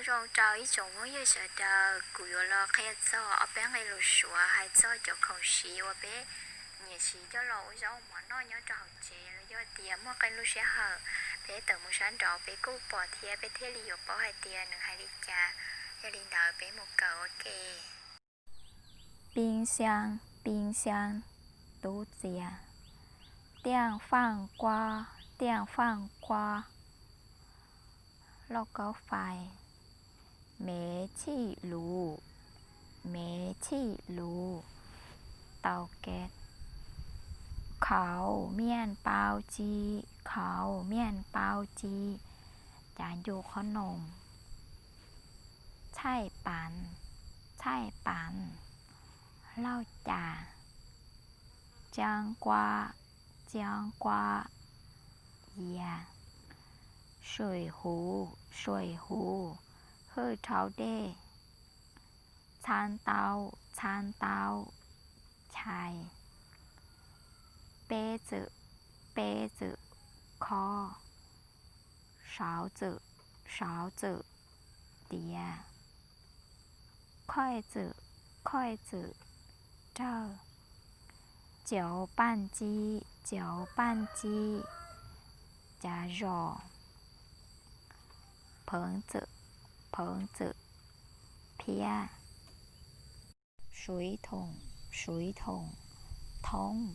Zoo rau ib tsoom phooj ywg sawv daws, kuv yuav los qhia txog ob peb nqe lus Suav hais txog cov khoom siv uas peb nyiam siv coj los ua zaub ua mov noj nyob rau hauv tsev los yog tias muaj qee lub sij hawm peb tawm mus sab nraud peb kuj pom thiab peb thiaj li yuav paub hais tias nws hais li cas. Yog li ntawd peb mus kawm ua ke. 冰箱, 冰箱, tub txiav. 电饭锅, 电饭锅, lauj kaub fais. 煤气炉, 煤气炉, tau kev. 烤面包机, 烤面包机, cav ncu qhob noom. 菜盘, 菜盘, lauj cas. 蒸锅, 蒸锅, yias. 水壶, 水壶, hwj rhaub dej. 餐刀, 餐刀, chais. 杯子, 杯子, khob. 勺子, 勺子, tiav. 筷子, 筷子, rawg. 搅拌机, 搅拌机, cav zos. 盆子, 盆子, phiab. 水桶, 水桶, thoob.